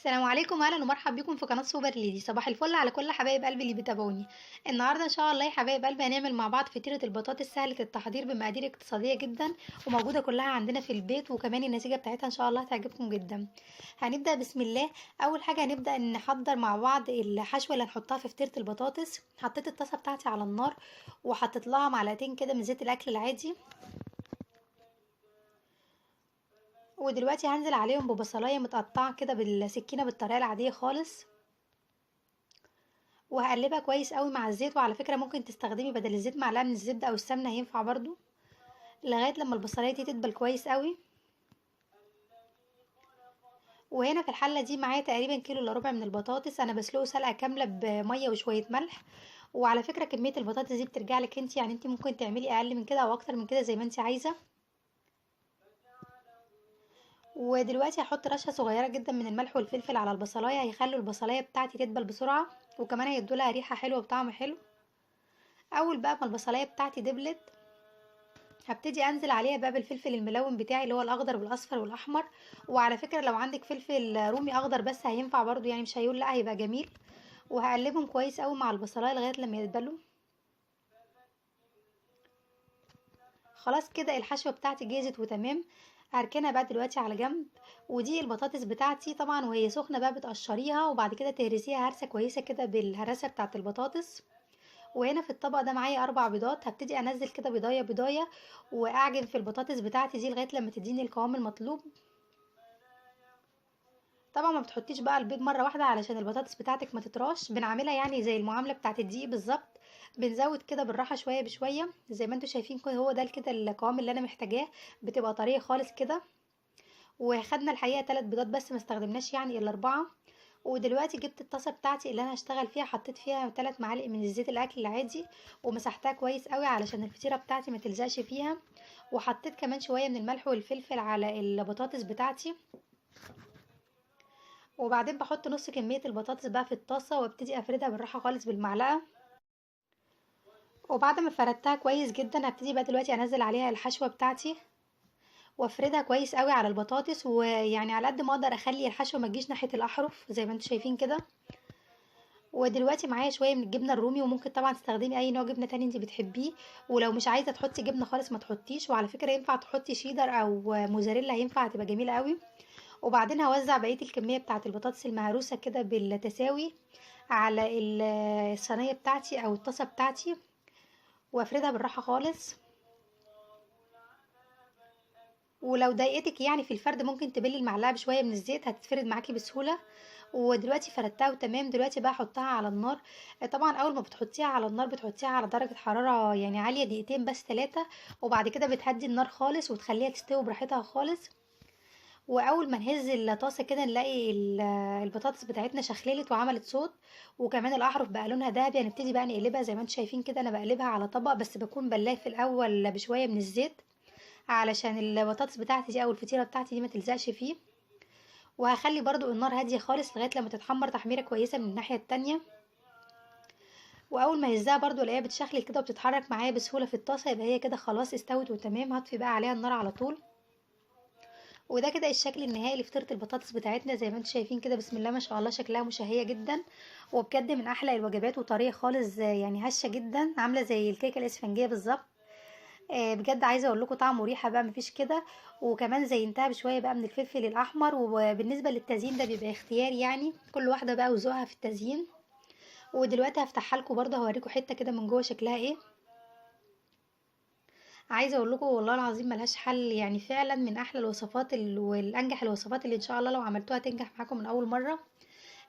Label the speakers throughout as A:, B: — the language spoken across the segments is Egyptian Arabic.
A: السلام عليكم، اهلا ومرحبا بكم في قناة سوبر ليدي. صباح الفل على كل حبايب قلبي اللي بيتابعوني. النهارده ان شاء الله يا حبايب قلبي هنعمل مع بعض فطيره البطاطس سهلة التحضير بمقادير اقتصادية جدا وموجودة كلها عندنا في البيت، وكمان النتيجة بتاعتها ان شاء الله هتعجبكم جدا. هنبدا بسم الله. اول حاجة هنبدا نحضر مع بعض الحشوه اللي هنحطها في فطيره البطاطس. حطيت الطاسه بتاعتي على النار وحطيت لها معلقتين كده من زيت الاكل العادي، ودلوقتي هنزل عليهم ببصلايه متقطعه كده بالسكينة بالطريقة العادية خالص، وهقلبها كويس قوي مع الزيت. وعلى فكرة ممكن تستخدمي بدل الزيت معلقه من الزبدة او السمنة، هينفع برضو، لغاية لما البصلايه دي تدبل كويس قوي. وهنا في الحلة دي معايا تقريبا كيلو الا ربع من البطاطس، انا بسلقه سلقه كاملة بميه وشوية ملح. وعلى فكرة كمية البطاطس دي بترجع لك انت، يعني انت ممكن تعملي اقل من كده او اكتر من كده زي ما انت عايزه. ودلوقتي هحط رشه صغيرة جدا من الملح والفلفل على البصلايه، هيخلوا البصلايه بتاعتي تدبل بسرعة، وكمان هيدوا لها ريحه حلوة وطعم حلو. اول بقى ما البصلايه بتاعتي دبلت هبتدي انزل عليها بقى بالفلفل الملون بتاعي اللي هو الاخضر والاصفر والاحمر. وعلى فكرة لو عندك فلفل رومي اخضر بس هينفع برضو، يعني مش هيقول لا، هيبقى جميل. وهقلبهم كويس قوي مع البصلايه لغاية لما يدبلوا. خلاص كده الحشوه بتاعتي جهزت وتمام، هركنها بقى دلوقتي على جنب. ودي البطاطس بتاعتي طبعا وهي سخنة بقى بتقشريها وبعد كده تهرسيها هرسه كويسة كده بالهرسه بتاعه البطاطس. وهنا في الطبق ده معايا 4 بيضات، هبتدي انزل كده بيضايه بيضايه واعجن في البطاطس بتاعتي دي لغاية لما تديني القوام المطلوب. طبعا ما بتحطيش بقى البيض مرة واحدة علشان البطاطس بتاعتك ما تطراش، بنعملها يعني زي المعاملة بتاعه الدقيق بالظبط، بنزود كده بالراحة شوية بشوية زي ما انتم شايفين كده. هو ده كده القوام اللي انا محتاجاه، بتبقى طرية خالص كده. وخدنا الحقيقة 3 بيضات بس، ما استخدمناش يعني الا 4. ودلوقتي جبت الطاسه بتاعتي اللي انا هشتغل فيها، حطيت فيها 3 معالق من الزيت الاكل العادي ومسحتها كويس قوي علشان الفطيره بتاعتي ما تلزقش فيها. وحطيت كمان شوية من الملح والفلفل على البطاطس بتاعتي. وبعدين بحط نص كمية البطاطس بقى في الطاسه وابتدي افردها بالراحة خالص بالمعلقه. وبعد ما فردتها كويس جدا هبتدي بقى دلوقتي انزل عليها الحشوه بتاعتي وافردها كويس قوي على البطاطس، ويعني على قد ما اقدر اخلي الحشوه ما تجيش ناحية الاحرف زي ما انتم شايفين كده. ودلوقتي معايا شوية من الجبنة الرومي، وممكن طبعا تستخدمي اي نوع جبنه تاني انت بتحبيه، ولو مش عايزه تحطي جبنه خالص ما تحطيش. وعلى فكرة ينفع تحطي شيدر او موزاريلا، هينفع تبقى جميلة قوي. وبعدين هوزع بقية الكمية بتاعه البطاطس المهروسه كده بالتساوي على الصينية بتاعتي او الطاسه بتاعتي، وافردها بالراحة خالص. ولو ضايقتك يعني في الفرد ممكن تبلي المعلقة بشوية من الزيت، هتتفرد معاكي بسهولة. ودلوقتي فردتها وتمام. دلوقتي بقى احطها على النار. طبعا اول ما بتحطيها على النار بتحطيها على درجه حرارة يعني عالية دقيقتين بس 3، وبعد كده بتهدي النار خالص وتخليها تستوي براحتها خالص. واول ما نهز الطاسه كده نلاقي البطاطس بتاعتنا شخللت وعملت صوت، وكمان الاحرف بقى لونها ذهبي. هنبتدي بقى نقلبها زي ما انتم شايفين كده. انا بقلبها على طبق بس بكون بلاه في الاول بشوية من الزيت علشان البطاطس بتاعتي دي او الفطيره بتاعتي دي ما تلزقش فيه. وهخلي برضو النار هادية خالص لغاية لما تتحمر تحميره كويسة من الناحية التانية. واول ما اهزها برضو الاقيها بتشخلل كده وبتتحرك معايا بسهولة في الطاسه، يبقى هي كده خلاص استوت وتمام. هطفي بقى عليها النار على طول. وده كده الشكل النهائي لفطيره البطاطس بتاعتنا زي ما انتم شايفين كده. بسم الله ما شاء الله شكلها مشهيه جدا، وبجد من احلى الوجبات، وطريه خالص يعني هشه جدا، عامله زي الكيكه الاسفنجيه بالظبط. بجد عايزه اقول لكم طعم وريحه بقى مفيش كده. وكمان زينتها بشوية بقى من الفلفل الاحمر. وبالنسبة للتزيين ده بيبقى اختياري، يعني كل واحدة بقى وذوقها في التزيين. ودلوقتي هفتحها لكم برده هوريكم حتة كده من جوه شكلها ايه. عايزه اقول لكم والله العظيم ملهاش حل، يعني فعلا من احلى الوصفات والانجح الوصفات اللي ان شاء الله لو عملتوها تنجح معاكم من اول مرة.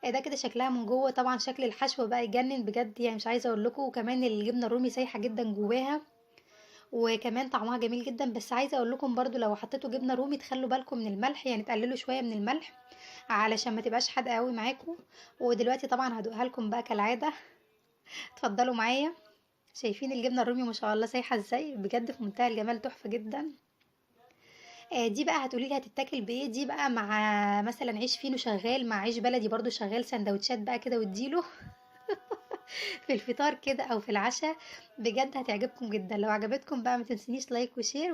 A: ده كده شكلها من جوه. طبعا شكل الحشوه بقى يجنن بجد، يعني مش عايزه اقول لكم. وكمان الجبنة الرومي سايحه جدا جواها، وكمان طعمها جميل جدا. بس عايزه اقول لكم برضو لو حطيتوا جبنه رومي تخلوا بالكم من الملح، يعني تقللوا شوية من الملح علشان ما تبقاش حادقه قوي معاكم. ودلوقتي طبعا هدوقها لكم بقى كالعادة، اتفضلوا معايا. شايفين الجبنة الرومي ما شاء الله سايحه ازاي، بجد في منتهى الجمال، تحفة جدا. دي بقى هتقولي لي هتتاكل بايه؟ دي بقى مع مثلا عيش فينو شغال، مع عيش بلدي برضو شغال، سندوتشات بقى كده واديله في الفطار كده او في العشاء. بجد هتعجبكم جدا. لو عجبتكم بقى ما تنسونيش like و share.